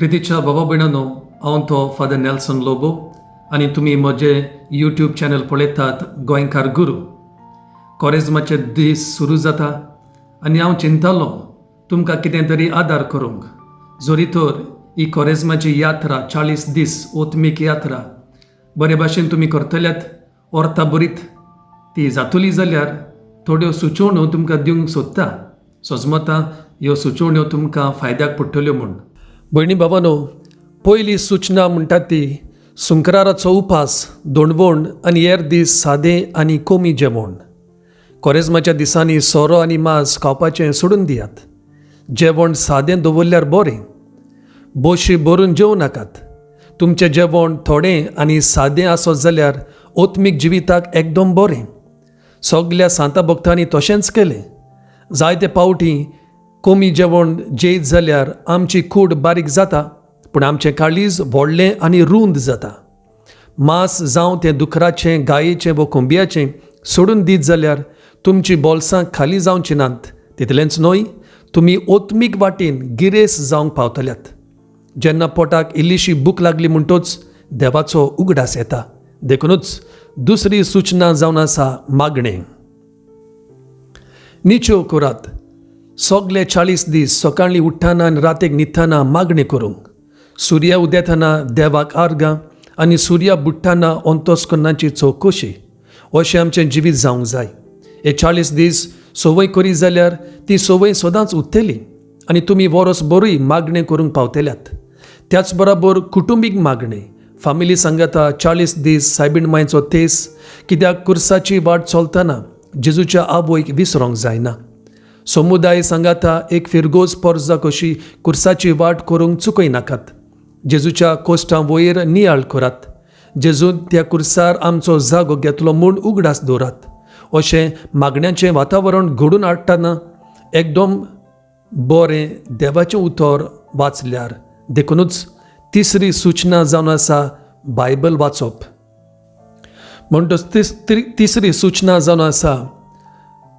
प्रितीच्या बाबा भयणानो, हांव तो फादर नेल्सन लोबो आनी तुमी म्हजें यूट्यूब चॅनल पळयतात गोंयकार गुरू. कोरेज्माचे दीस सुरू जाता आनी हांव चिंतालो तुमकां कितें तरी आदार करूंक. जरी तर ही कोरेज्माची यात्रा 40 दीस ओतमीक यात्रा बरे भाशेन तुमी करतल्यात, ओर्ता बरीत ती जातली जाल्यार थोड्यो सुचोवण्यो तुमकां दिवंक सोदता. सजमता ह्यो सुचोवण्यो तुमकां फायद्याक पडटल्यो म्हूण. भयणी बाबानो, पयली सुचना म्हणटा ती सुंकराराचो उपास, दोणवण आनी हेर दीस सादें आनी कमी जेवण. कोरेज्माच्या दिसांनी सोरो आनी मांस खावपाचें सोडून दियात. जेवण सादें दवरल्यार बरें. बोशी भरून जेवं नाकात. तुमचें जेवण थोडें आनी सादें आसत जाल्यार ओत्मीक जिविताक एकदम बरें. सगल्या सांता भक्तांनी तशेंच केलें. जायते पावटी कमी जेवण जेयत जाल्यार आमची कूड बारीक जाता, पूण आमचें काळीज व्हडलें आनी रूंद जाता. मांस, जावं तें दुकराचें, गायेचें वा कोंबयाचें, सोडून दीत जाल्यार तुमची बोल्सां खाली जावचीं नात, तितलेंच न्हय, तुमी ओत्मीक वाटेन गिरेस जावंक पावतल्यात. जेन्ना पोटाक इल्लीशी भूक लागली म्हणटच देवाचो उगडास येता. देखुनूच दुसरी सुचना जावन आसा मागणें. निच्यो करात, सगले 40 दीस सकाळीं उठ्ठना आनी रातीक न्हिदतना मागणें करूंक. सुर्या उदेतना देवाक आर्गां आनी सुर्या बुडटना अंतस्करणाची चवकशी, अशें आमचें जिवीत जावंक जाय. हे 40 दीस संवय करीत जाल्यार ती संवय सदांच उरतली आनी तुमी वरस बरूय मागणें करूंक पावतल्यात. त्याच बराबर कुटुंबीक मागणें, फामिली सांगाता 40 दीस सायबीण मायचो तेस, कित्याक कुर्साची वाट चलतना जेजूच्या आवयक विसरोंक जायना. समुदाय सांगाता एक फिरगोज पोरजा कशी कुर्साची वाट करूंक चुकयनाकात. जेजूच्या कोश्टां वयर नियाळ करात. जेजून त्या कुर्सार आमचो जागो घेतलो म्हूण उगडास दवरात. अशें मागण्याचें वातावरण घडून हाडटना एकदम बरें देवाचें उतर वाचल्यार. देखुनूच तिसरी सुचना जावन आसा बायबल वाचप. म्हणटच तिसरी सुचना जावन आसा,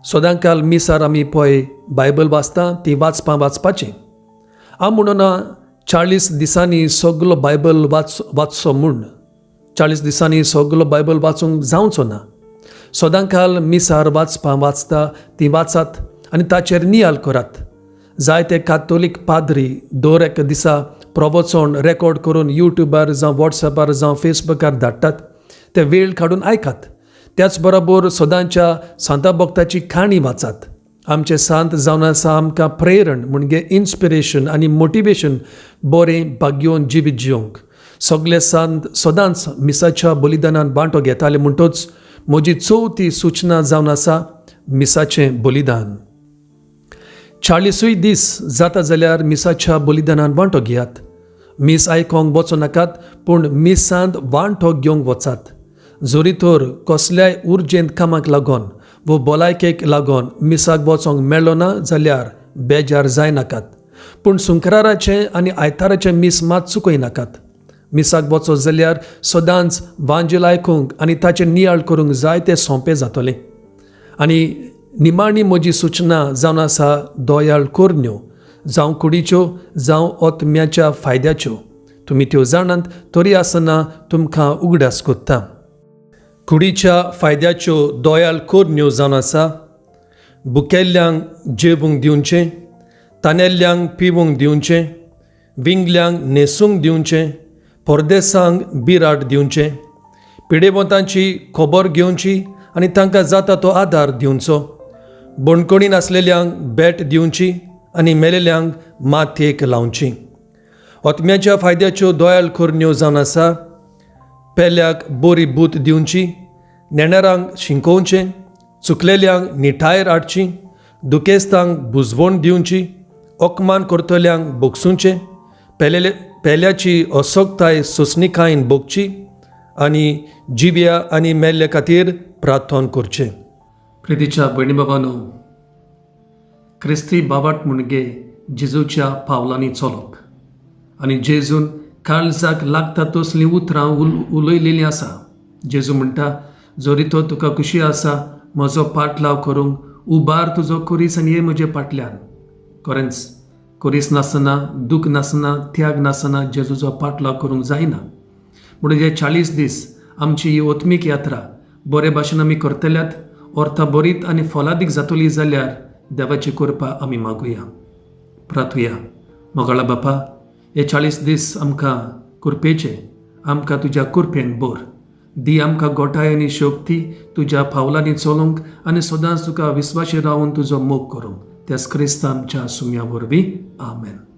सदांकाल मिसार आमी पळय बायबल वाचता, ती वाचपां वाचपाचें. हांव म्हणना 40 दिसांनी सगलो बायबल वाचचो म्हूण. 40 दिसांनी सगलो बायबल वाचूंक जावचो ना. सदांकाल मिसार वाचपां वाचता ती वाचात आनी ताचेर नियाल करात. जायते कातोलीक पाद्री दर एका दिसा प्रवचन रेकॉर्ड करून यूट्यूबार जावं वॉट्सॅपार जावं फेसबुकार धाडटात. ते वेळ काडून आयकात. त्याच बरोबर सदांच्या सांता भक्ताची काणी वाचात. आमचे सांत जावन आसा आमकां प्रेरण, म्हणजे इन्स्पिरेशन आनी मोटिवेशन बरें भाग्योवन जिवीत जिवंक. सगले सांत सदांच मिसाच्या बलिदानान वांटो घेताले. म्हणटच म्हजी चवथी सुचना जावन आसा मिसाचें बलिदान. 40 दीस जाता जाल्यार मिसाच्या बलिदानान वांटो घेयात. मीस आयकोंक वचो नाकात, पूण मिसांत वांटो घेवंक वचात. जरी तर कसल्याय उर्जेंत कामाक लागून वो भलायकेक लागून मिसाक वचोंक मेळ्ळो ना जाल्यार बेजार जायनाकात, पूण सुंकराराचें आनी आयताराचें मीस मात चुकयनाकात. मिसाक वचत जाल्यार सदांच वांजेल आयकूंक आनी ताचें नियाळ करूंक जायते सोंपें जातलें. आनी निमाणी म्हजी सुचना जावन आसा दोयाळ करण्यो, जावं कुडीच्यो जावं ओतम्याच्या फायद्याच्यो. तुमी त्यो जाणात, तरी आसतना तुमकां उगडास कोत्ता. कुडीच्या फायद्याच्यो दोयाळ करण्यो जावन आसा बुकेल्ल्यांक जेवूंक दिवचें, तानेल्ल्यांक पिवूंक दिवचें, विंगल्यांक न्हेसूंक दिवचें, परदेसांक बिराड दिवचें, पिडेवंतांची खबर घेवची आनी तांकां जाता तो आदार दिवचो, बणकणीन आसलेल्यांक भेट दिवची आनी मेलेल्यांक मातयेक लावची. ओतम्याच्या फायद्याच्यो दोयाळ करण्यो जावन आसा पेल्याक बरी बूत दिवची, नेणारांक शिकोवचें, चुकलेल्यांक निठायर हाडची, दुखेस्तांक बुजवण दिवची, अकमान करतल्यांक भोगसुचें, पेलेले पेल्याची असोकताय सोंसणिकायेन भोगची आनी जिव्या आनी मेल्ल्या खातीर प्रार्थना करचें. प्रितीच्या भयणी बाबानो, क्रिस्ती बाबाट म्हणजे जेजूच्या पावलांनी चलप आनी जेजून काळजाक लागता तसलीं उतरां उलयलेलीं आसा. जेजू म्हणटा, जरी तो तुका खुशी आसा म्हजो पाटलाव करूंक, उबार तुजो खुरीस आनी ये म्हजे फाटल्यान. खरेंच कोरीस नासतना, दूख नासतना, त्याग नासतना जेजूचो पाटलाव करूंक जायना. म्हणून हे 40 दीस आमची ही ओत्मीक यात्रा बरे भाशेन आमी करतल्यात, अर्था बरीत आनी फलादीक जातली जाल्यार देवाची कृपा आमी मागुया. प्रार्थुया. मोगाळा बापा, हे 40 दीस आमकां कृपेचे, आमकां तुज्या कृपेन बोर दी. आमकां गोठाय आनी शक्ती तुज्या पावलांनी चलूंक आनी सदांच तुका विस्वाशी रावन तुजो मोग करूंक. त्याच क्रिस्ता आमच्या सुम्या वरवीं, आमेन.